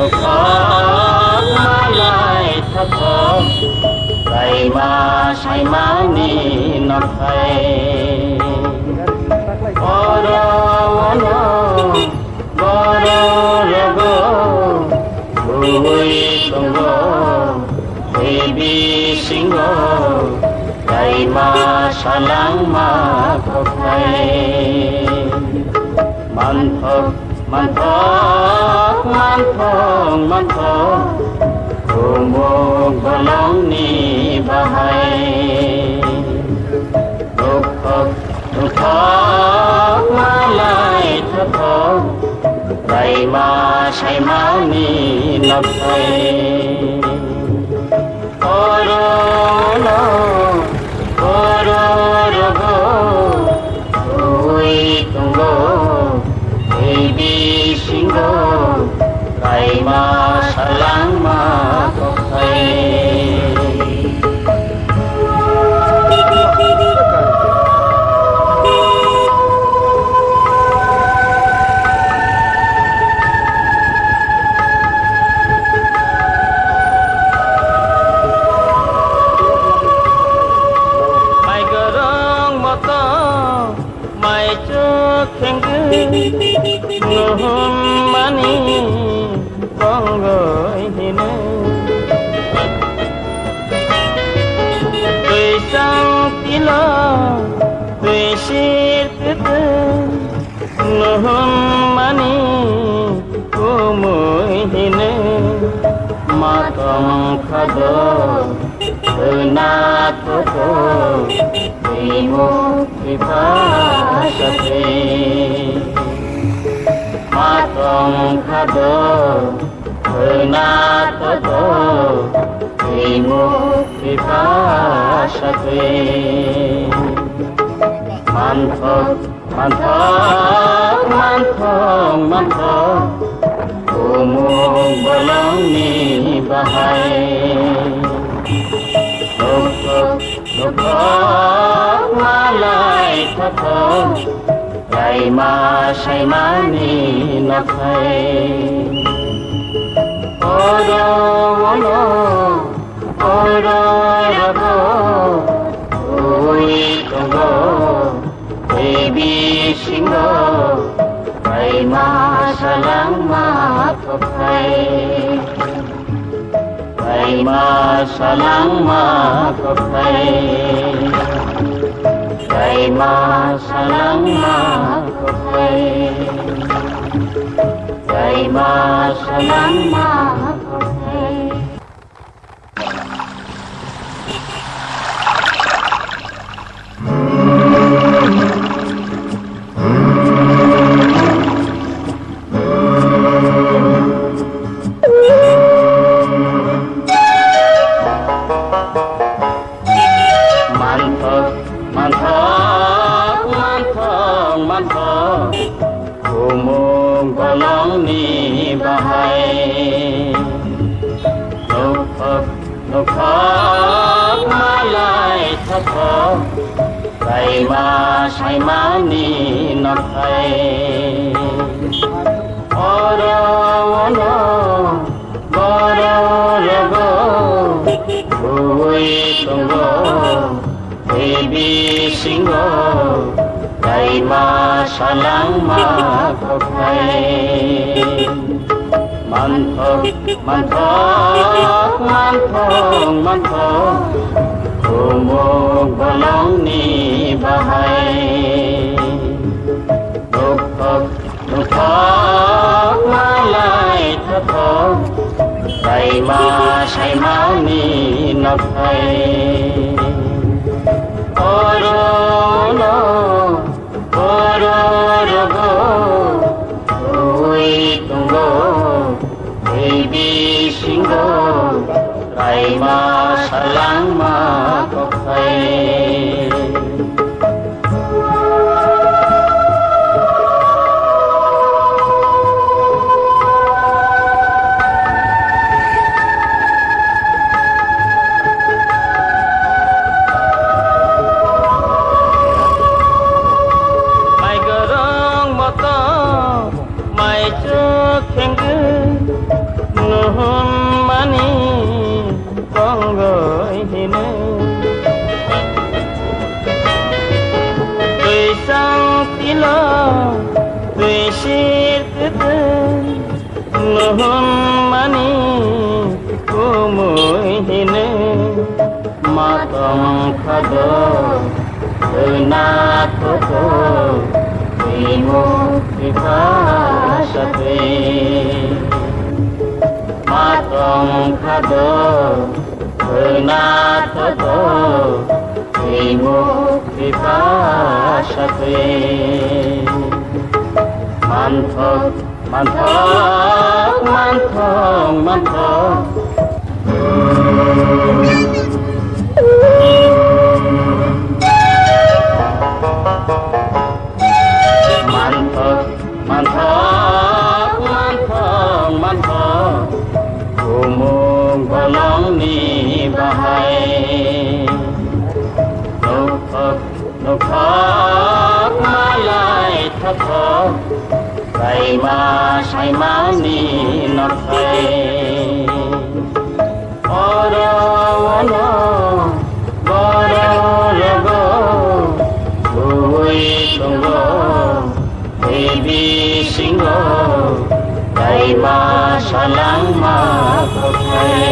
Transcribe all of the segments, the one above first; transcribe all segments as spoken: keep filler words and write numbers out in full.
Kok malai thothok, kaima saimani nokhai. Oro ono borok rogo, bui tongo, tei bisingo, kaima salangma kokhai. Manthok, manthok, manthok, manthok, kumuk bolongni bahai. Nukhok, nukhok, malai thothok, raima saimani nokhai. Oro ono, oro rogo, ui tongo, tei bisingo, kaima salangma kokhai. Mai gorong moto, mai chuk khengkhe, nuhun mani kongoi hino. Twi chang tilo, twi sir tete, nuhun mani kumui hino. Matong khado, hwna toto, twi muk twi pha sate. Matong khado, hwna toto, twi muk twi pha sate. Manthok, manthok, manthok, manthok, kumuk bolongni bahai. Nukhok, nukhok, malai thothok, raima saimani nokhai. Oro ono, oro rogo, ui tongo, tei bisingo, raima salangma kokhai. Kaima salangma kokhai. Kaima salangma kokhai. Kaima salangma kokhai. Manthok, manthok, manthok, manthok, kumuk bolongni bahai. Nukhok, nukhok, malai thothok, kaima saimani nokhai. Oro ono, borok rogo, ui tongo, tei bisingo, kaima salangma kokhai. Manthok, manthok, manthok, manthok, kumuk bolongni bahai. Nukhok, nukhok, malai thothok, kaima saimani nokhai. Oro ono, oro rogo, ui tongo, tei bisingo, kaima salangma kokhai. Twi sir kwtwng nuhun mani kumui hinwi ma tong kha do, khwna thoto twi mukti pha satwi. Ma tong kha do, khwna thoto twi mukti pha satwi. Manthok, manthok, manthok, manthok. Manthok, manthok, manthok, manthok, kumung bolongni bahai. Nukthok, nukthok, malai thokthok, saima, saimani nokhai. Oro ono borok rogo suwi tongo, tei bisingo kaima salangma kothai.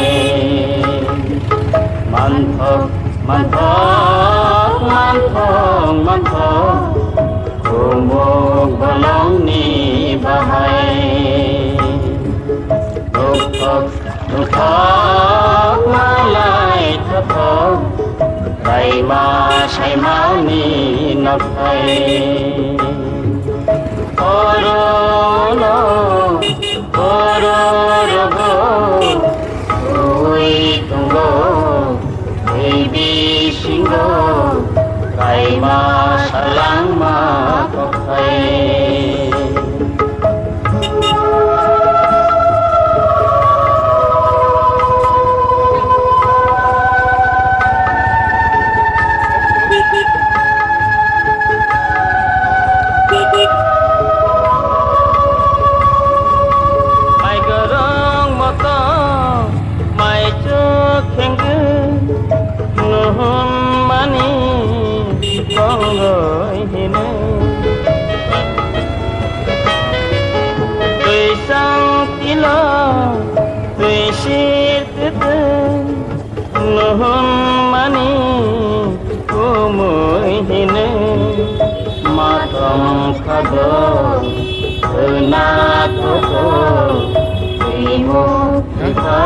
Manthok, manthok, manthok, manthok, kumuk bolongni bahai. Nukthok, nukthok, malai thokthok, kaima saimani nokhai. Oro no, oro rogo, ui tongo, tei bisingo, kaima salangma kokhai. Mai gorong moto, mai chuk khengkhe, nuhun mani tongoi hino. Twi sang tilo, twi sir tete, nuhun mani kumui hino. Ma tong kha do, khwna thoto, twi mukti pha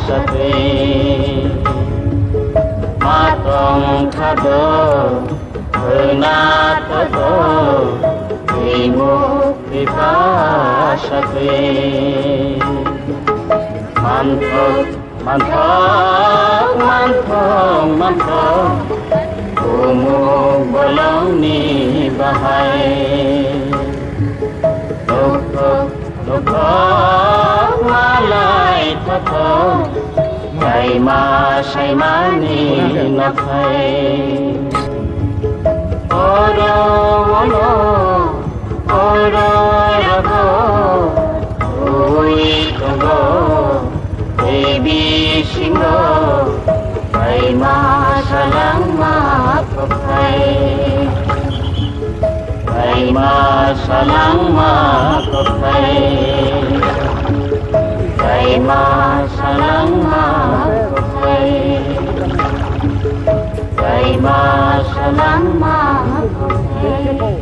satwi. Ma tong kha do, khwna thoto, twi mukti pha satwi. Manthok, manthok, manthok, manthok, kumuk bolongni bahai. Nukthok, nukthok, malai thokthok, kaima saimani nokhai. Oro ono, oro rogo, ui tongo, tei bisingo, kaima salangma kokhai. Kaima salangma kokhai. Kaima salangma kokhai. Kaima salangma kokhai.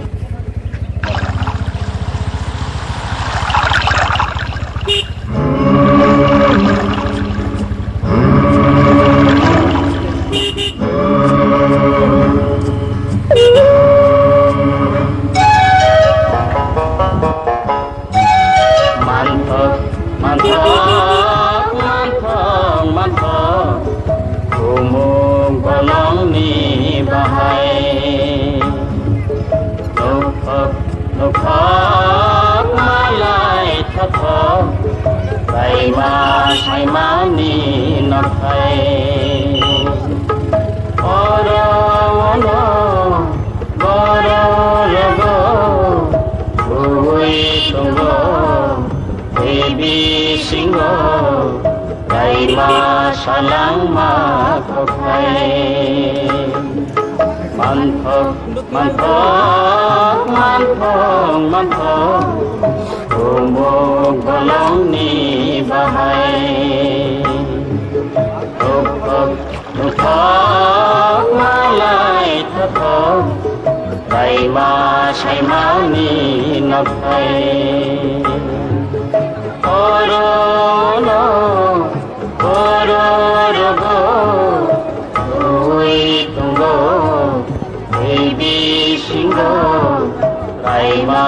Manthok, manthok, manthok, manthok, kumung bolongni bahai. Nukthok, nukthok, malai thokthok, kaima saimani nokhai. Oro ono, boro rogo, ui tongo, tei bisingo, kaima salangma kokhai. Ma Manthok, manthok, manthok, manthok, tumuk bolongni bahai. Thok thok, thok thok, malai thok thok, laima saimani nokthai. Oro no, oro rogo, ui tungo, ui bisingo, laima